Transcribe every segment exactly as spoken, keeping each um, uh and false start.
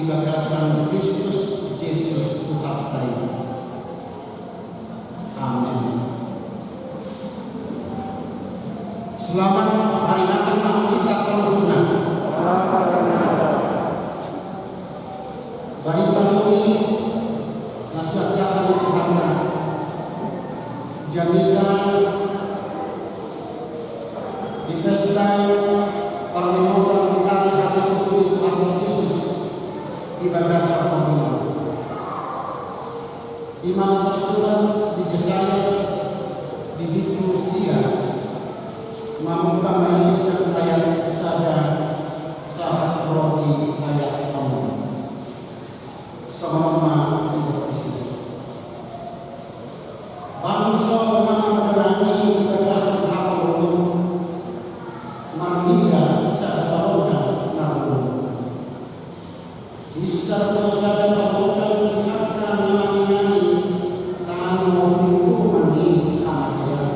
Di bagasan Kristus Jesus Tuhanta i. Amen. Selamat Hari Natal ma hita saluhutna. Barita dao i na sian hata ni Tuhanta. Jamita di pesta parlimotan ni ari hatutubu ni Tuhanta Jesus di bagasan portibi on. I ma na tarsurat di Jesayas di bindu sia, mamungka ma i sian ayat sada sahat ro di ayat onom. Songon on ma didok disi: Bangso na mardalan i di bagasan hangoluan, marnida sada parondang na ruhut. Binsar do sada parondang di angka na manginani tano pinggulma ni hamatean.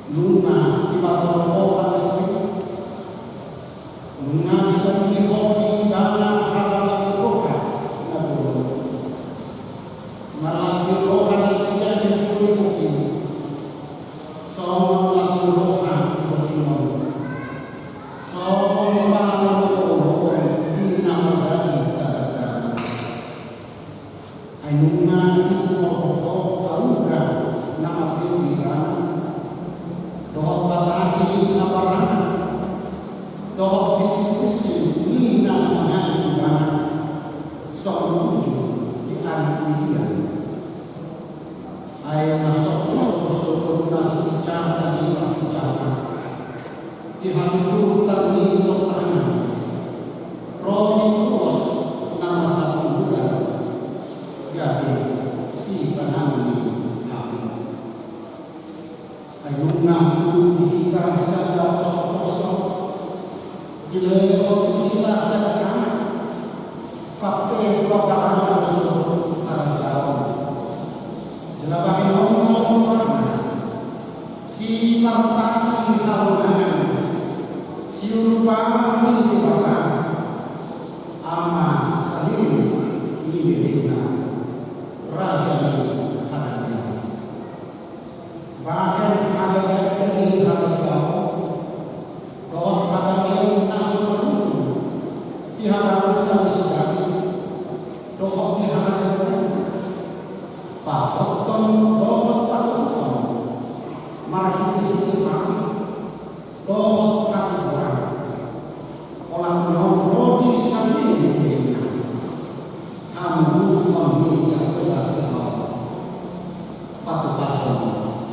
Nunga dipatorop ho nasida, nunga dipaduli ho di ibana halalas ni roha na bolon. Marlas ni roha nasida di jolo ni borngin, songon las ni roha di borngin on. Songon panganon na mangolhon di na mardaging dagandagan. Ai nunga dipatorop ho auga na marbegu ibana, dohot batahi na barana, dohot bisinbisin ni na mangan ibana, songon uju di ari panitia. Ai na soksok do sogot na sisijata ni parsijata, di hatutubuan ni tontangan, ro di ulos na marsapundulan, gabe sipanganon ni api. Ai nunga tu hita sada osok-osok, dilehon tu hita sada anak, pampe tu abarana do sogot harajaon. Jala bahenon ma goarna: Simartahi halongangan, siulupang ni Debata, Ama saleleng ni lelengna, Raja ni hadameon. Bahen hagabeon ni harajaon dohot hadameon na so marujung di habangsa ni si Daud dohot di harajaon, pahothon dohot patuduhon marhitehite pamit dohot hatigoran. Olat ni on ro di saleleng ni lelengna, hamuruon ni Jahowa Zebaot, patupahon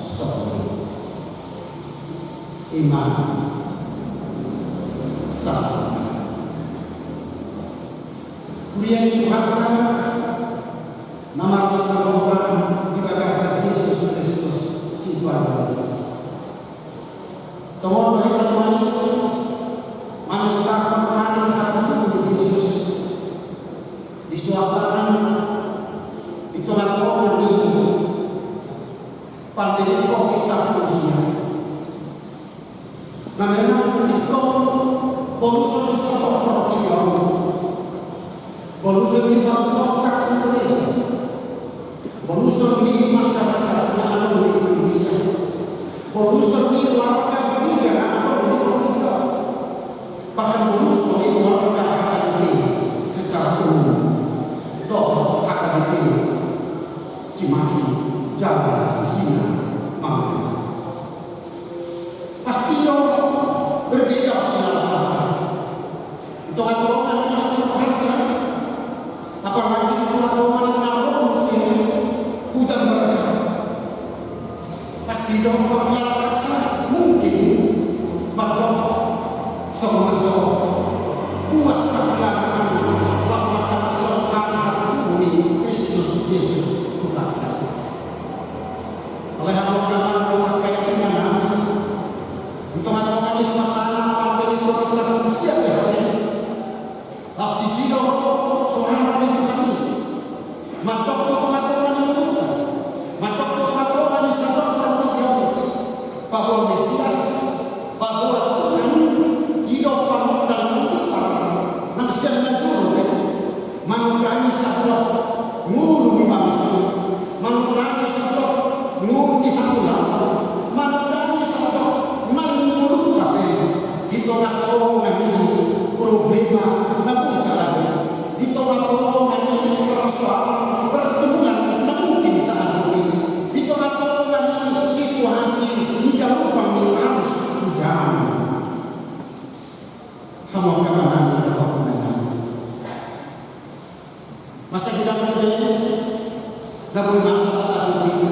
songon i. I ma sahat. Huria ni Tuhanta na marlas ni roha di bagasan Jesus Kristus, Situan. Tongon do hita nuaeng mamestahon ari hatutubu ni Jesus di suasana, di tongatonga ni pandemi covid sampulu sia, na memang ingkon boluson ni saluhut portibi on. Boluson ni bangsonta Indonesia, boluson ni masyarakat na adong di Indonesia, boluson ni warga gereja na adong di Portugal, bahkan boluson ni warga H K B P secara umum, dohot H K B P Cimahi jala Sisingamangaraja. Pasti do berbeda pangkilalaan. Di tongatonga ni las ni rohanta, apalagi di tongatonga ni na ro muse hujan badar, pasti do pangkilalaanta mungkin mandok songon na so puas pangkilalaan, laho mangkalashon ari hatutubu ni Kristus Jesus Tuhanta. Alai hamu angka amang dohot angka inang nami, di tongatonga ni suasana pandemi covid sampulu sia pe hape, laos disi do soara ni Tuhan i mandok tu tongatonga ni ngolunta, mandok tu tongatonga ni saluhut portibi on, bahwa Mesias, bahwa Tuhan i do pangondang na binsar, nang sian na Ima na boi taadop di tongatonga ni persoalan pergumulan na mungkin taadop i, di tongatonga ni situasi ni galupan ni arus ni jaman. Hamu angka amang nami dohot inang nami, masa hidup pe na boi masa taadop i.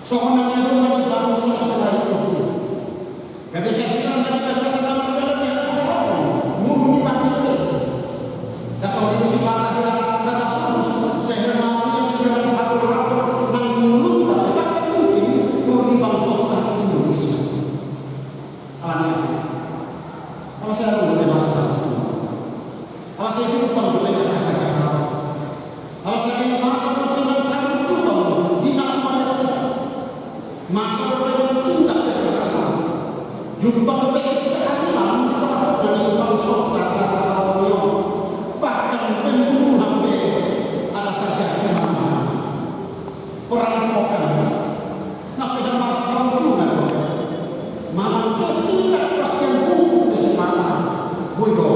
Songon na niadong ma di bangso Israel i. Gabe sahira na di bagasan na mardalani haporseaon, nunga di bangso i. Ndang songon i dohot sipata hira na taputus, sahira na di bagasan haporseaon nang ngolunta, bahkan mungkin nunga di bangsonta Indonesia. Alani i, ala sai adong dope masa na tutu. Ala sai jumpang dope angka hajahatan. Ala sai masa dope nang harumput di na humaliang hita. Masa dope nang tindak kekerasan. Jumpang dope ketidakadilan di tongatonga ni bangsonta na tahaholongi on. Bahkan pembunuhan pe ala sai jadi. Perampokan na so hea marhaujungan dope manang ketidakpastian hukum pe sipata. Boi do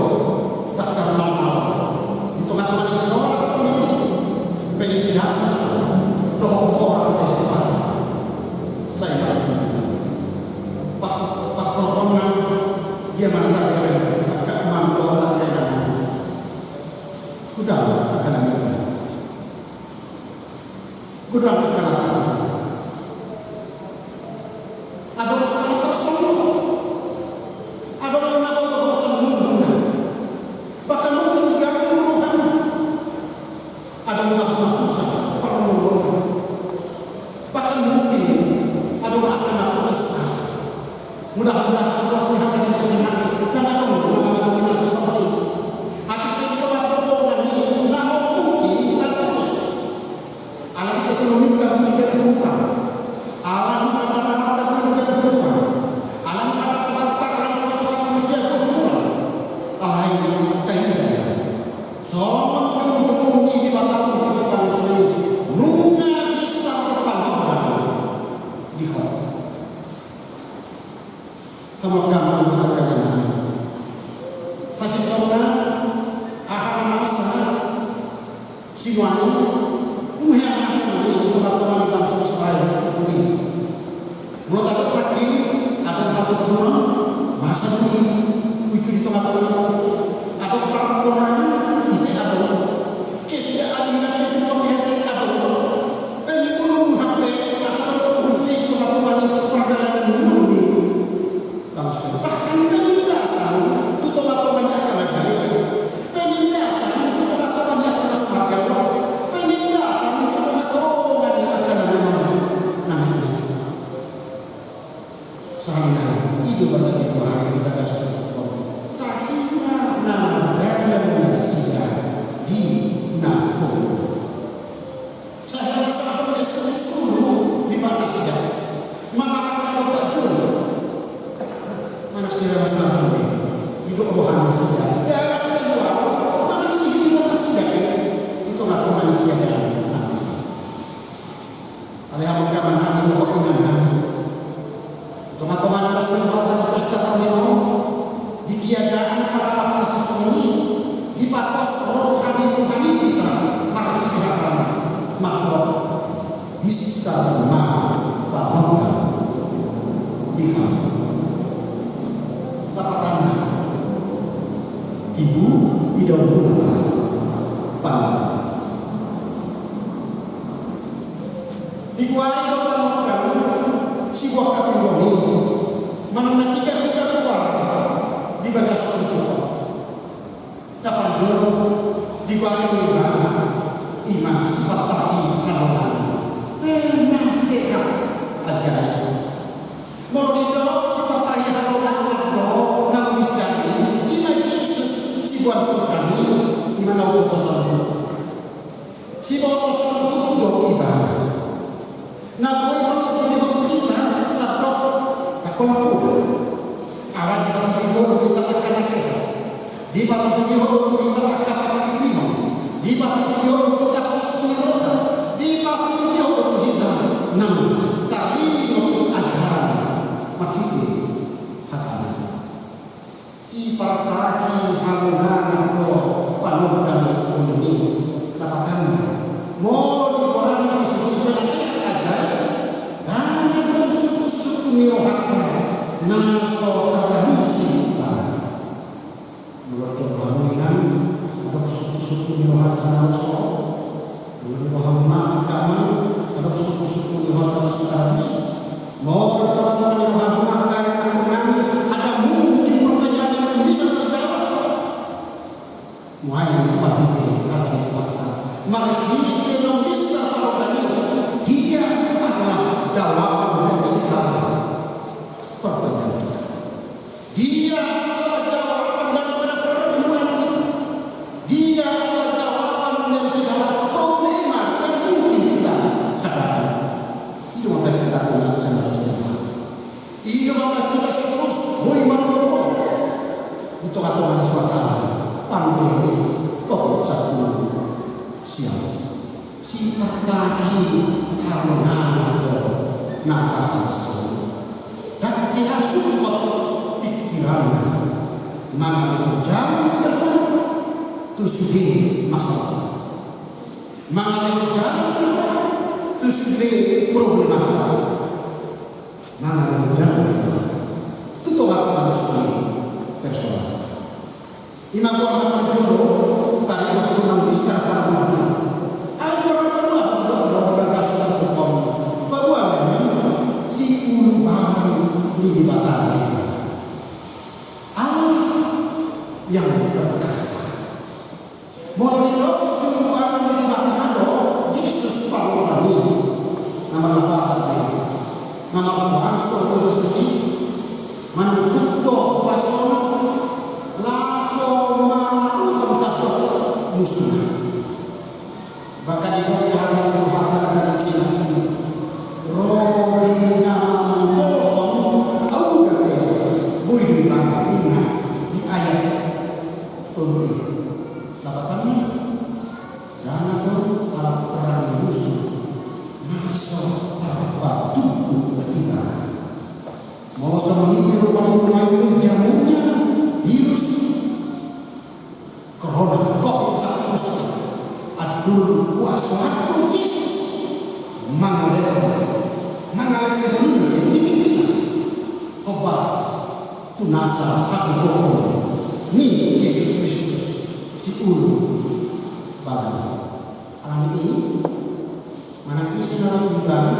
dangka na maol di tongatonga ni gejolak politik, penindasan dohot borat pe sipata. Sai ma pangkorhonna dia ma na tabere angka amang dohot angka inang nami? Godang angka na nian. Godang angka na tahaholongi. Adong angka na tarsongon. Adong na bosan munduna. Bahkan mungkin diganggu rohana. Adong na marsusah parngoluonna. Bahkan mungkin adong angka na putus asa. Mudah-mudahan ruas ni hata ni hita nangkin, ndang adong na mangalami na so songon i. Atik pe di tongatonga ni na mungkin taputus. Alani ekonomita mungkin ndang hurang. Alani pandapotta mungkin ndang hurang. Alani pandapotta, alani kosa manusia ndang hurang. Alai taida songon jujung ni Debata uju bangso i, nunga bisa pangondang di ho. Hamu angka amang dohot angka inang nami, sasintongna aha na masa sinuan i, nunga hea masa i di tongatonga ni bangso Israel uju i. Molo tadok nangkin, adong haturturon, masa do i uju di tongatonga ni bangso. Adong parporangan, i pe adong. Ketidakadilan pe jumpang di hita i adong. Pembunuhan pe masa do uju i di tongatonga ni pardalanan ngolu ni bangso. Bahkan penindasan tu tongatonga ni angka na gale. Penindasan tu tongatonga ni angka na so marga. Penindasan tu tongatonga ni angka na memang na mate. Sahali nai i do basa ni Tuhan di bagasan turpuk on. Sahira na mardalan nasida di na holom. Sahira na so adong be sulusulu di parnasida. Mangalangka do pajolo. Manang sahira na so adong be didok roha nasida. Dalan kaluar manang sihir nasida be di tongatonga ni kiadean na masa. Alai hamu angka amang nami dohot inang nami, tongatonga ni laos ni rohanta di pesta tondinon, di kiadean pangalaho na sisongon i, dipapos roha ni Tuhan i hita marhite hatana, mandok: Bisa ma panonggang di hamu. Lapatanna, tibu, ida, umbuna ma panonggang. Digoari do panonggang sibuah katingguan i manang na piga-piga goar di bagasan turpuk on. Na parjolo digoari do ibana, i ma sipartahi halongangan. Penasehat ajaib. Molo didok sipartahi halongangan do na maminjam i, i ma Jesus siboan surga i, i ma na huboto saluhut. Siboto saluhut do ibana. Na boi patupihon tu hita sandok na holan poda. Ala dipatupihon do tu hita angka nasehat. Dipatupihon do tu hita angka panghirimon. Dipatupihon do tu hita pos ni roha. Dipatupihon do tu hita nang taringot tu ajaran marhite hatana. Sipar Marhite hamu na do panondohan ni ulaon i. Lapatanna, molo digoari Jesus i penasehat ajaib, ndang adong sungkunsungkun ni rohanta na so taralusi ibana. Molo digoari hamu inang, adong sungkunsungkun ni rohanta na so, molo digoari hamu angka amang, adong sungkunsungkun ni rohanta na so taralusi. Molo di tongatonga ni rohamu angka ianakhonnami, ndang mungkin pertanyaan naung bisa terjawab. Nuaeng marhite hata ni Tuhanta, marhite naung bisa tarjawab i, dia adalah jawaban dari segala pertanyaan kita. Dia adalah jawaban daripada pergumulan kita. Dia adalah jawaban dari segala problema yang mungkin kita hadapi. I do ma baen hita tu na, na istimewa. I do ma baen hita sai torus boi marlompan di tongatonga ni suasana pandemi covid sapuluh sia. Sipartaki hamu na do na tahamasoi. Ndang dihasungkot pingkiranna mangalehon jalan keluar tu sude masalah, mangalehon jalan keluar tu sude problema, mangalehon jalan keluar tu tongatonga ni sude persoalan. I ma goarna parjolo, tadi waktu naung bisa tarpangguhna. Alai goarna parjolo, do, do, do, bagas parjolo. Bahwa memang si ulu balang ni Debata, Allah yang perkasa. Molo didok si ulu balang ni Debata do Jesus Pangulangi, na marlapatan do i, na markuaso do Jesus i, manang tung do kuasona laho mangaluhon sandok musuna. Bahkan didok hata ni Tuhanta na tangkas i, ro di na manggolhon ahu dope, boi do ibana, ninna di ayat tolu i. Lapatanna, ndang adong alat perang ni musu na so tarpatubu ibana. Molo songon i pe rupani mulai menjamurnya virus corona, covid sapuluh sia, andul kuaso, andul Jesus mangalehon, mangalehon, mangalehon, hombar tu nasa hagogoon ni Jesus Kristus si ulu balang. Alani i, manang ise na ro tu ibana,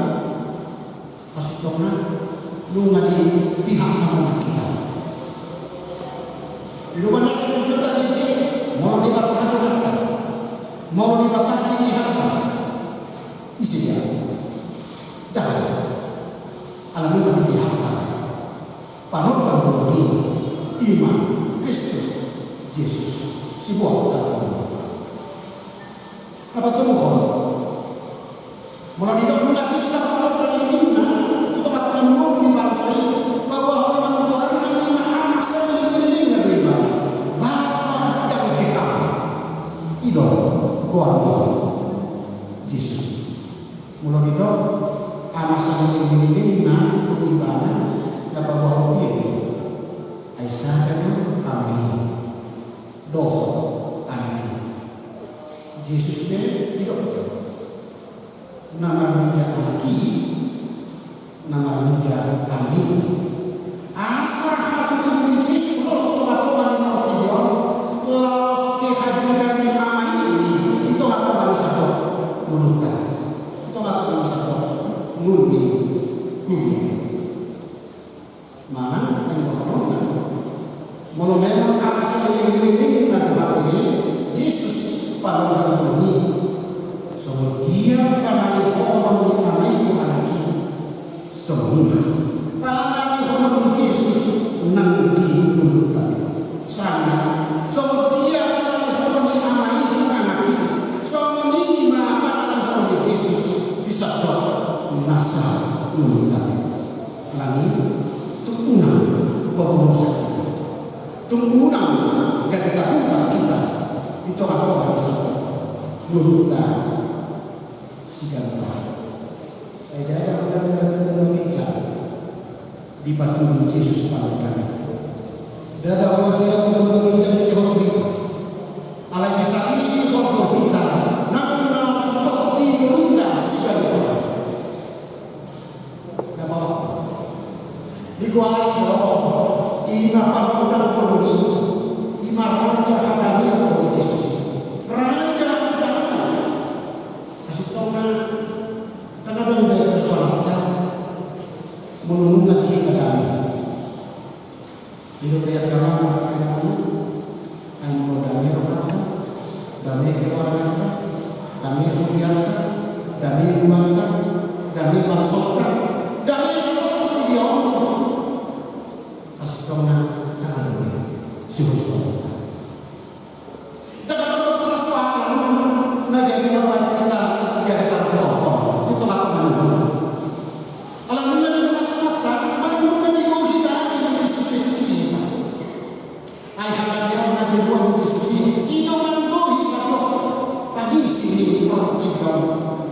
pasintongna nunga di pihak na monang hita. Di loban na sai muncul tadi, molo Debata do hata, molo Debata di pihakta, ise dia? Ndang adong. Ala nunga di pihakta. Panondohan ni ulaon i, i ma Kristus Jesus, sibuat hata. Apa tu mukon? Molo didok nunga bisa tarpatubu ninna tu tongatonga ni bangso i, bahwa holi manggolhon ninna, Ama sahali ni lelengna do ibana, Bapa yang kekal. I do goar ni Jesus. Molo didok Ama sahali ni lelengna do ibana, na paboahon dia do i. Ai sada do Ama i dohot Anak i. Jesus pe didok na marnida Anak i, na marnida Ama i. Asa hatutubu ni Jesus ro tu tongatonga ni portibi on, laos kehadiran ni Ama i di tongatonga ni sandok ngolunta, di tongatonga ni sandok ngolu ni huria. Manang tadi dohononna, molo memang Ama sahali ni lelengna do hape Jesus panondohan ni ulaon i, songon dia panarihonon ni Ama i tu Anak i, songon i ma panarihonon ni Jesus nang di ngolunta i. Sanga songon dia panarihonon ni Ama i tu Anak i, songon i ma panarihonon ni Jesus di sandok nasa ngolunta i. Alani i, tung unang pabonosan hita, tung unang gabe tahutan hita di tongatonga ni sandok ngolunta siganup ari. Ai ndada, ndada, ndada, ndada, ndada, dipatubu Jesus panondohan i. Ndada holan hela tu gompa ginjang ni hot hita. Alai disalihon do hita nang na ringkot di ngolunta siganup ari. Na paopat, di goari do i ma panondang bolon i, i ma raja hadameon, Jesus i. Raja hadameon. Sasintongna, ndang adong be persoalanta molo nunga di hita dame. I do pe angka amang dohot inang, ai molo dame rohanta, dame keluarganta, dame hurianta, dame nuaanta, dame bangsonta, dame saluhut portibi on, sasintongna ndang adong be sihoshon. Ndang adong persoalan na gabe mambahen hita gabe tarhatohon di tongatonga ni ngolu. Ala nunga di tongatonganta, ala nunga digohi dame ni Kristus Jesus i hita. Ai hadameon na binoan ni Jesus i, i do manggohi saluhut pangisi ni portibi on,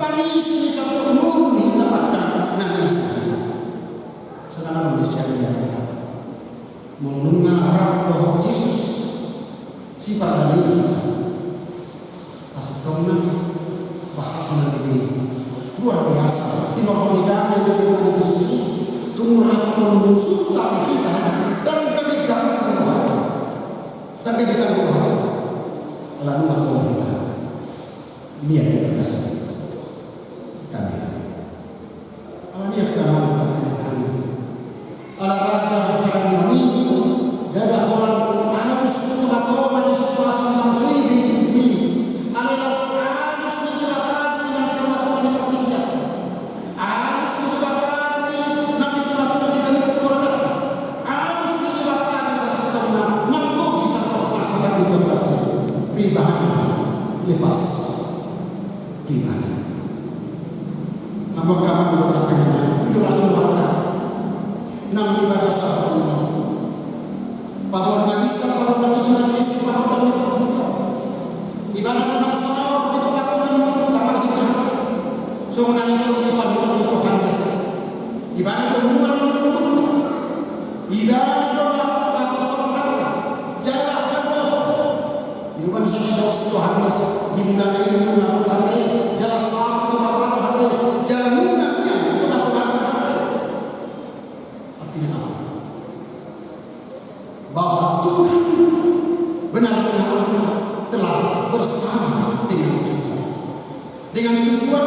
pangisi ni saluhut ngolu ni hita angka na niasing. Sonang adong be sian i hita. Molo nunga rap dohot Jesus, sipardame hita. Sasintongna, bahasa na gabe luar biasa. Di molo ni dame na binoan ni Jesus i, tung rap dohot musu, tapi hita ndang gabe ganggu rohanta. Ndang gabe ganggu rohanta. Ala nunga pola hita. Mian di bagasan dame. Ala ni i angka amang dohot inang, ala raja hadameon i, ndada holan alus tu tongatonga ni situasi na mangusui be uju i. Alai laos alus ni Debata do i nang di tongatonga ni partingkian. Alus ni Debata do i nang di tongatonga ni ganup keluarganta. Alus ni Debata do i sasintongna manggohi saluhut na sahat di tongatonga pribadi lepas pribadi. Amang dohot inang, i do las ni rohanta nang di bagasan on. Paboa nunga bisa paboa nunga Jesus panondang ni portibi on. Ibana do na saor di tongatonga ni ngolunta marhite hata. Songon na nidok ni panondang ni Johannes. Ibana do mual ni ngolunta. Ibana do na pagoso hata jala hagogoon. Ihuban sada didok si Johannes, di mulana i nunga adong hata i, jala sahat tu Debata do hata i, jala nunga mian tu tongatonganta hata i. Artinya apa? Bahwa Tuhan benar-benar telah bersama dengan kita. Dengan tujuan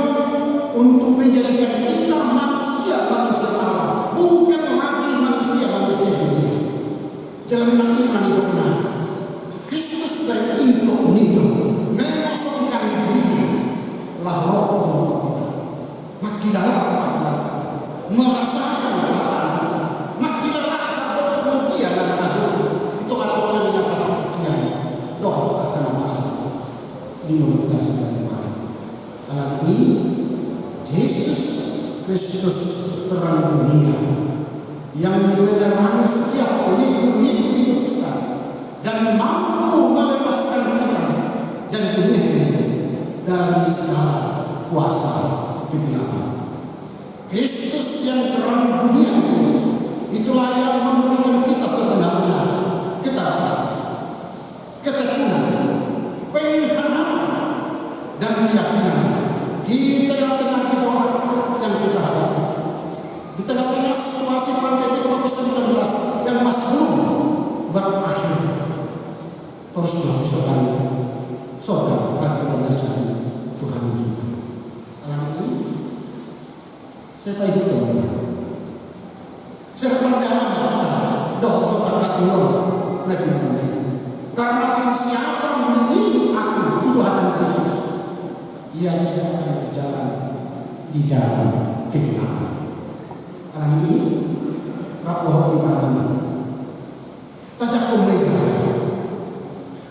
untuk menjadikan kita manusia-manusia Allah, bukan lagi manusia-manusia dunia. Jala memang i ma nidokna, Kristus berinkognito, mengosongkan diri, laho ro tu tongatonga hita. Mangkilala, mangkilala. Merasakan perasaan hita. Mangkilala saluhut dia na tahagohi di tongatonga ni na sapartingkian dohot angka na masa di ngolunta siganup ari. Alani i, Jesus Kristus terang dunia yang menerangi setiap liku-liku hidup kita dan mampu melepaskan kita dan dunia ini dari segala kuasa kegelapan. Kristus yang terang dunia ini, itulah yang memberikan kita sebenarnya ketetapan, ketekunan, pengharapan, dan keyakinan di tengah-tengah gejolak yang kita hadapi, di tengah-tengah situasi pandemi covid sembilan belas yang masih belum berakhir. Torus ma di surga, surga hatiuron na sian Tuhan i. Alani i, sai taihuthon ma i. Sai pardalanan ma hita dohot sombah hatiuron na binoan i. Karena barang siapa mengikut Aku, i do hata ni Jesus, ia tidak akan berjalan di dalam kegelapan. Alani i, rap dohot ibana ma hita. Tajangkon ma ibana.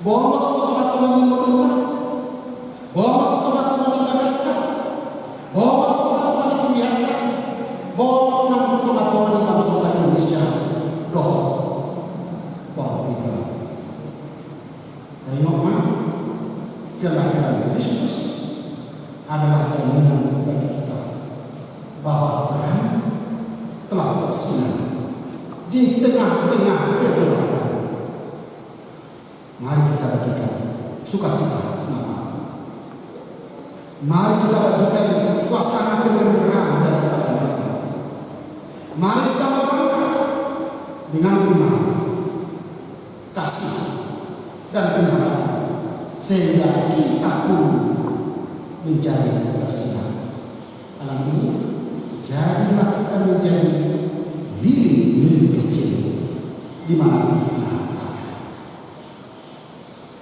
Boha ma tu tongatonga ni ngolunta, boha ma tu tongatonga ni bagasta, boha ma tu tongatonga ni hurianta, boha ma nang tu tongatonga ni bangsonta Indonesia dohot portibi on. Taingot ma, kelahiran Kristus adalah jaminan bagi kita bahwa terang telah bersinar di tengah-tengah kegelapan. Mari kita bagikan sukacita Natal. Mari kita bagikan suasana kegembiraan dalam Natal. Mari kita melengkapi dengan iman, kasih, dan pengharapan, sehingga kita pun menjadi bersinar. Alani i, jadilah kita menjadi lilin-lilin kecil di mana pun kita ada.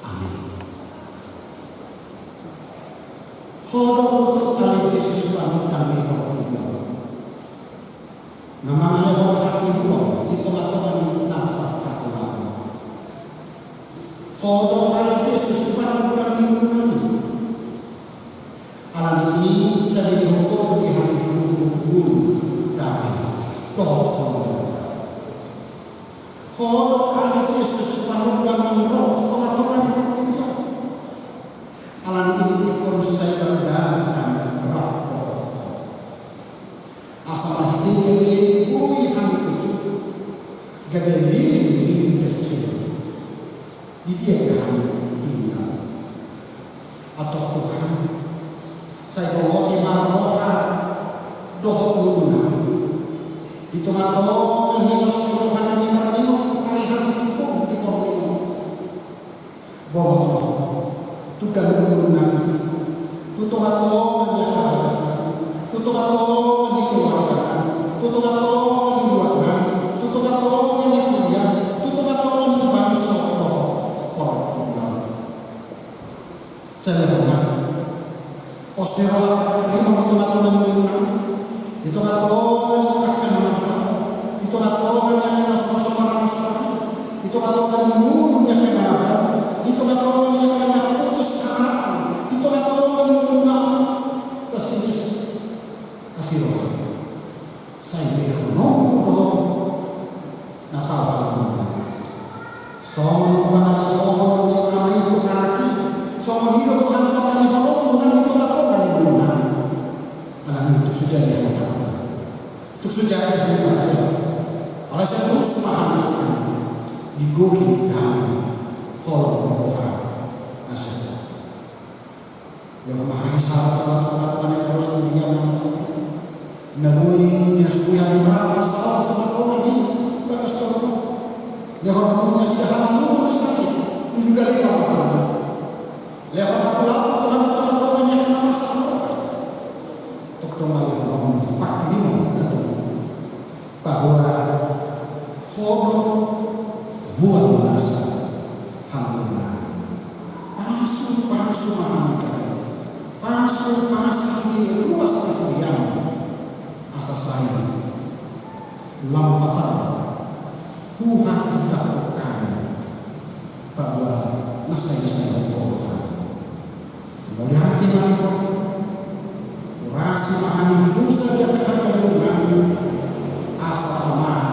Amin. Ho do tutu ale Jesus panundang ni portibi on, na mangalehon hatiuron di tonga-tonga ni nasa hatangihon. Ho do ale Jesus panundang ni ngolunami. Alani i, sai dilehon Ho do di hami guru-guru, dame dohot holong. Ho do ale Jesus panundang naung ro di tonga-tonga ni portibi on. Alani i ingkon sai mardame hami rap dohot Ho, asa marhite i gabe boi hami tutu gabe lilin-lilin kecil di dia pe hami tinggal. Antong Tuhan, sai boi hami marroha dohot ngolunami di tonga-tonga ni hinos ni rohanami marningot ari hami tutu di portibi on. Bohot Ho tu ganup ngolunami, tu tonga-tonga ni angka bagasnami, tu tonga-tonga ni keluarganami, tu tonga-tonga ni ruangnami, tu tonga-tonga ni huriami, tu tonga-tonga ni bangso dohot portibi on. Sai lehon Ho pos ni roha panghirimon di tonga-tonga ni ngolunami, di tonga-tonga ni angka na mandok, di tonga-tonga ni angka na so marsomarangos, di tonga-tonga ni ngolu ni angka na magodang, di tonga-tonga ni angka na putus harapan, di tonga-tonga ni ngolunami na sinis asi roha. Sai lehononmu do na tau hami. Songon pangalehon ni Ama i tu Anak i, songon i do Tuhan pangalehononmu nang di tonga-tonga ni ngolunami. Alani i tung so jadi hami, tung so jadi hami. Alai sai torus ma hami, Tuhan, digohi hami holong ni roha na so Lehon ma hami sahat tu tonga-tonga ni angka ruas ni huria na marsahit, na boi, na so boi hami rap marsaor di tonga-tonga ni bagas joro. Lehon ma muse nasida hamaolon na sahit, tung so gale ma patanda. Lehon ma pulak Tuhan tu tonga-tonga ni angka na marsaor roha. Tongtong ma lehon ma panghirimon na tolu. Paboa Ho do mual nasa hangoluan. Pasu-pasu ma hami, pasu-pasu sude ruas ni huriam, asa sai lam patar huhatindangkon hami paboa na sai-sai hami. Mauliate ma di Ho. Urasi ma hami dosa di angka hangoluan nami, asa tama